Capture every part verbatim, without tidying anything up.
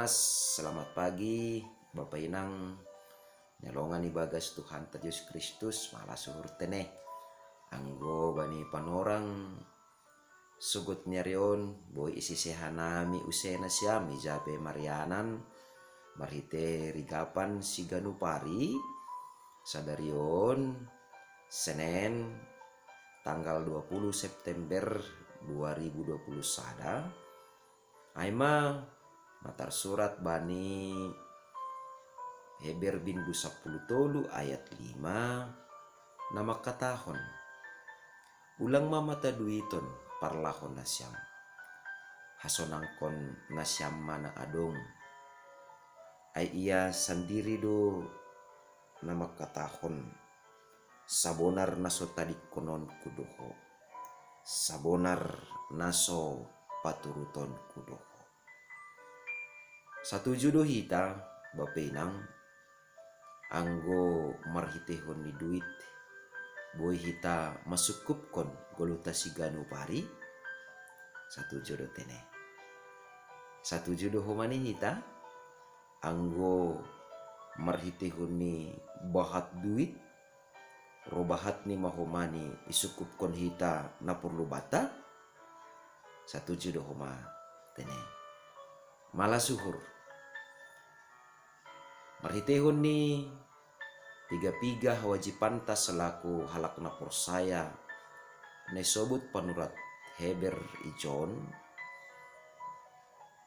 Selamat pagi, Bapa Inang. Nyalongan ibagas Tuhanta Jesus Kristus, mala suhur tene. Anggo bani panorang suhut ni ari on, boi isise hanami use nasiam, ija pe marianan, marhite rigapan siganup ari, sadari on, Senen, tanggal dua puluh September dua ribu dua puluh sada, ai ma na tarsurat bani Heber bindu sampulu tolu ayat lima, na mangkatahon: Ulang ma mataduiton parlahou nasiam, hasonangkon nasiam ma na adong. Ai ia sandiri do na mangkatahon: Sabonar na so tadingkononku do ho, sabonar na so paturutonku do ho. Satuju do hita, Bapa Inang, anggo marhiteihon ni duit, boi hita masukkupkon goluhta siganup ari? Satuju do tene? Satuju do homa ni hita, anggo marhiteihon ni bahat duit, ro bahat ni ma homa ni isukkupkon hita na porlu banta? Satuju do homa tene? Mala suhur. Marhiteihon ni piga-piga hawajibanta selaku halak na porsaya na isobut panurat Heber ijon,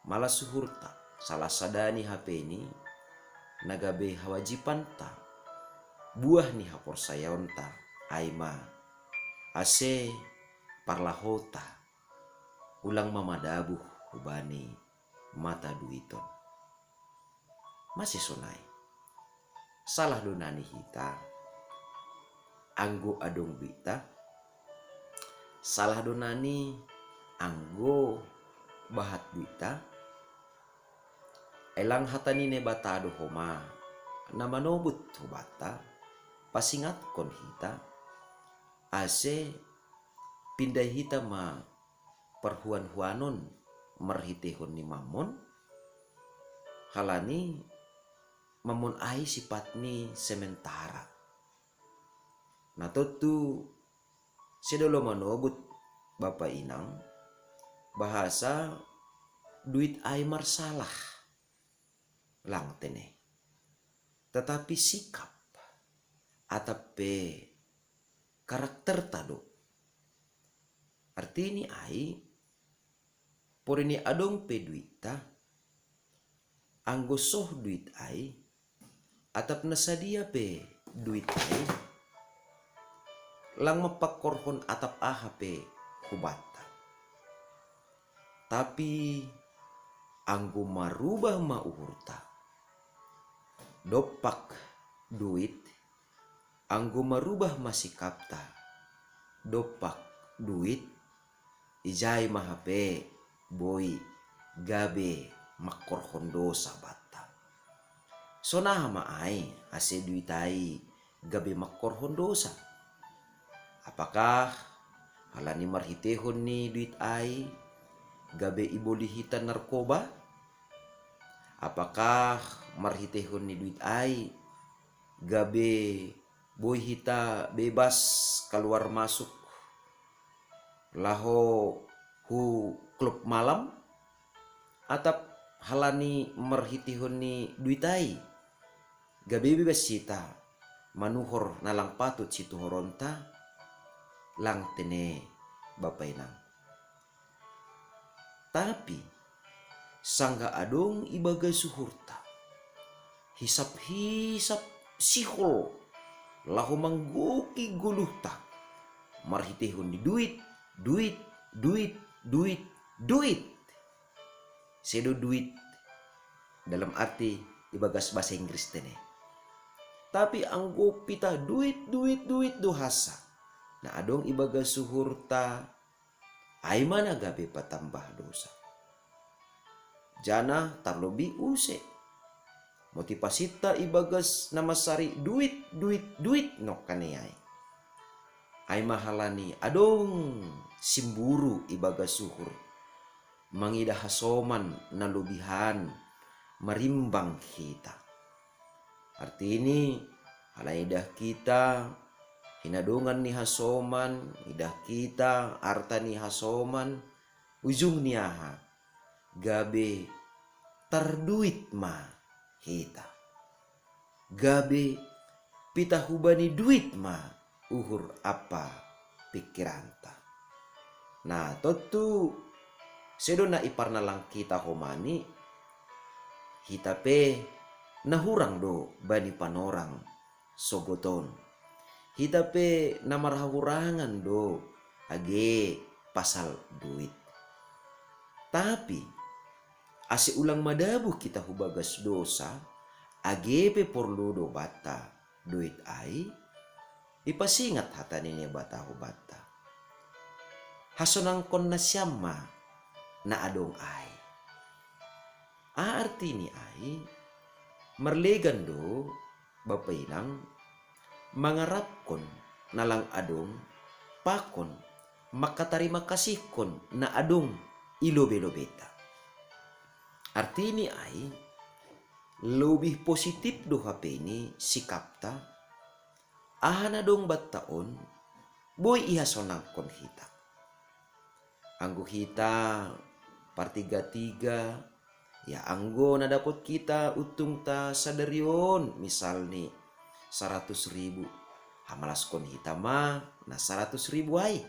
mala suhurta, salah sada ni hapeni na gabe hawajibanta, buah ni haporsayaonta, ai ma ase parlahouta ulang ma madabuh hubani mataduiton. Mase sonai? Salah do nani hita anggo adong duitta? Salah do nani anggo bahat duitta? Ai lang hata ni Naibata do homa na manobut hubanta, pasingatkon hita, ase pindai hita ma parhuan-huanon marhiteihon ni mammon, halani mammon ai sipat ni sementara. Na tontu sedo olo manobut, Bapa Inang, bahasa duit ai marsalah, lang tene. Tetapi sikap atap pe karakterta do. Artini ai, porini adong pe duitta, anggo soh duit ai, atap na sadia pe duit ai, lang mapangkorhon atap aha pe hubanta. Tapi anggo marubah ma uhurta, dompak duit, anggo marubah ma sikapta, dompak duit, ijai ma hape boi gabe mangkorhon dosa banta. Sonaha ma ai ase duit ai gabe mangkorhon dosa? Apakah halani marhiteihon ni duit ai gabe iboli hita narkoba? Apakah marhiteihon ni duit ai gabe boi hita bebas kaluar masuk laho hu klub malam? Atap halani marhiteihon ni duit ai gabe bebas hita manuhor na lang patut situhoronta? Lang tene, Bapa Inang. Tapi sanggah adong ibagas uhurta hisap-hisap sihol laho manggohi goluhta marhiteihon ni duit, duit, duit, duit, duit. Sedo duit dalam arti ibagas bahasa Inggris tene. Tapi anggo pitah duit, duit, duit do hansa na adong ibagas uhurta, ai ma na gabe patambah dosa. Janah tarlobi use motivasinta ibagas na mansari duit, duit, duit nongkan i ai. Ai ma halani adong simburu ibagas uhur, mangidah hasoman na lobihan, marimbang hita. Artini, halani idah hita hinadongan ni hasoman, idah hita arta ni hasoman, ujungni aha? Gabe tarduit ma hita. Gabe pitah hubani duit ma uhur ampa pikiranta. Nah, tontu sedo na iparnalang hita homani, hita pe na hurang do bani panorang sogot on. Hita pe na marhahurangan do age pasal duit. Tapi ase ulang madabuh hita hu bagas dosa, age pe porlu do banta duit ai, ipasingat hata ni Naibata hu banta: Hasonangkon nasiam ma na adong ai. Aha artini ai? Marlegan do, bapa inang, mangarapkon na lang adong, pakon manghatarimakasihkon na adong i lobe-lobeta. Artini ai, lobih positif do hape ni sikapta, aha na dong banta on boi ihasonangkon hita. Anggo hita partiga-tiga, ya, anggo na dapot hita untungta sadari on misalni saratus ribu, hamalaskon hita ma na saratus ribu ai.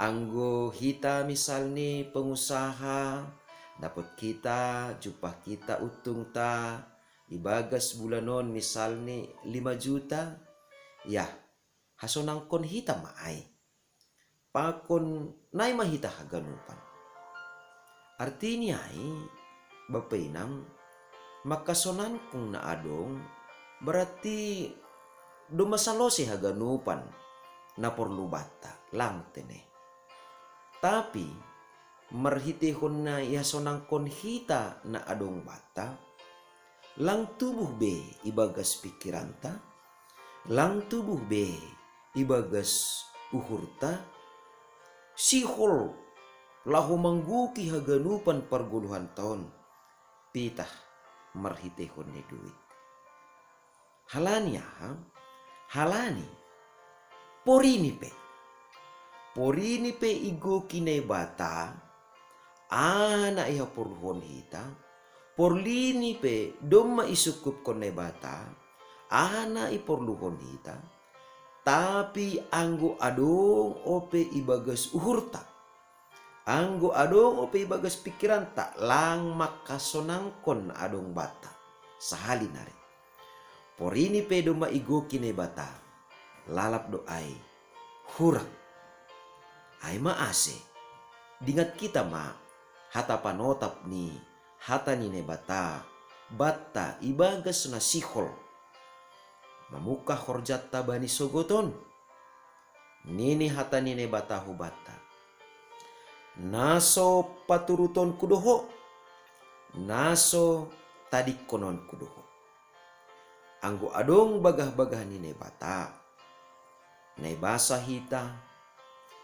Anggo hita misalni pengusaha, dapot hita, jumpah hita untungta ibagas bulan on misalni lima juta, ya, hasonangkon hita ma ai. Pakon nai ma hita haganupan. Artini ai, bapa inang, mangkasonangkon na adong, berarti domma salose haganupan na porlu banta, lang tene. Tapi marhiteihon na ihasonangkon hita na adong banta, lang tubuh be ibagas pikiranta, lang tubuh be ibagas uhurta, sihol laho manggohi haganupan pargoluhanta on, pitah marhiteihon ni duit. Halani aha? Halani porini pe. Porini pe igohi Naibata aha na ihaporluhon hita, porini pe domma isungkupkon Naibata aha na iporluhon hita, tapi anggo adong ope ibagas uhurta, anggo adong ope ibagas pikiranta, lang mangkasonangkon adong banta sahali nari. Porini pe domma igohi Naibata, lalap do ai hurang. Ai ma ase, dingat hita ma hata panotap ni hata ni Naibata banta ibagas na sihol mamungkah horjanta bani sogot on. Nini hata ni Naibata hu banta: Na so paturutonku do ho, na so tadingkononku do ho. Anggo adong bagah-bagah ni Naibata, na ibasa hita,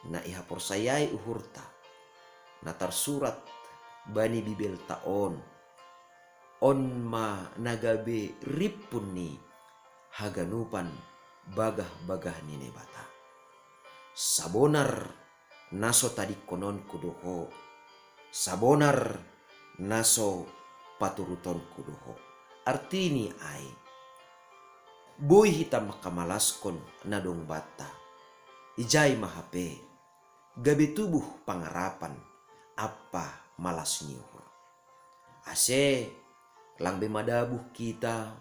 na ihaporsayai uhurta, na tarsurat bani Bibelta on, on ma na gabe rimpun ni haganupan bagah-bagah ni Naibata. Sabonar na so tadingkononku do ho, sabonar na so paturutonku do ho. Artini ai, boi hita mangkamalaskon na dong banta. Ijai ma hape gabe tubuh pangarapan ampa malas ni uhur. Ase lang be madabuh hita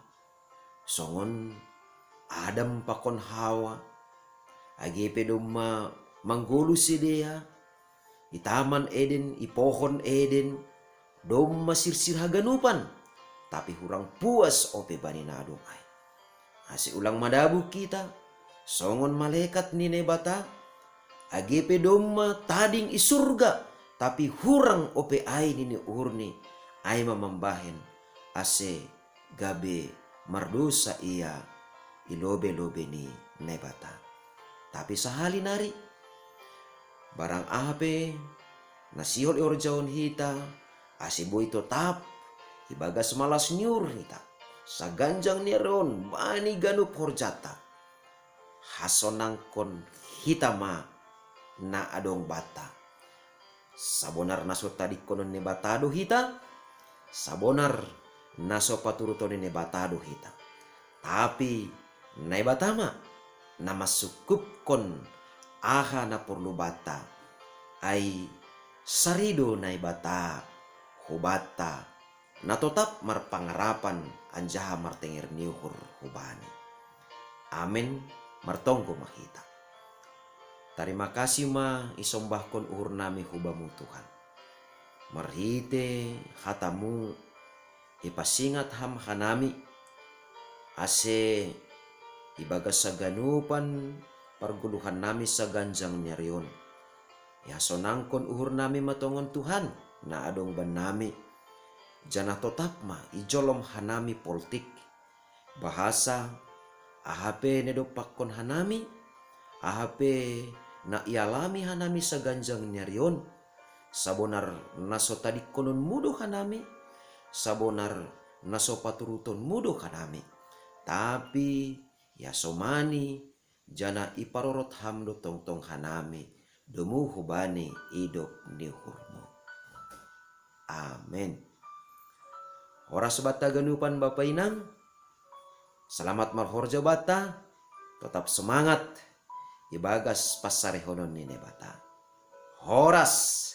songon Adam pakon Hawa, age pe domma manggolu sidea i Taman Eden, i pohon Eden, domma sirsir haganupan, tapi hurang puas ope bani na adong ai. Ase ulang madabuh hita songon malekat ni Naibata, age pe domma tading i surga, tapi hurang ope ai nini uhurni, ai ma mambahen ase gabe mardosa ia i lobe-lobe ni Naibata. Tapi sahali nari, barang aha pe na sihol ihorjahon hita, ase boi totap ibagas malas ni uhur hita saganjang ni ari on bani ganup horjata, hasonangkon hita ma na adong banta. Sabonar na so tadingkonon ni Naibata do hita, sabonar na so paturuton ni Naibata do hita. Tapi Naibata ma na mansukupkon aha na porlu banta, ai sarido Naibata hubanta, na totap marpangarapan anjaha martenger ni uhur hu-Bani. Amen. Martonggo ma hita. Tarima kasih ma isombahkon uhurnami hu Bamu, Tuhan. Marhite hata-Mu ipasingat Ham hanami, ase ibagas haganupan pargoluhannami saganjang ni ari on, ihasonangkon uhurnami ma tongon, Tuhan, na adong bannami, janah totap ma ijolom hanami poltik, bahasa aha pe na idompakkon hanami, aha pe na ialami hanami saganjang ni ari on, sabonar na so tadingkonon-Mu do hanami, sabonar na so paturuton-Mu do hanami. Tapi ihasomani, janah iparorot Ham do tongtong hanami, domu hubani idop ni uhur-Mu. Amen. Horas banta haganupan, Bapa Inang. Selamat marhorja banta. Totap semangat ibagas pansarihonon ni Naibata. Horas.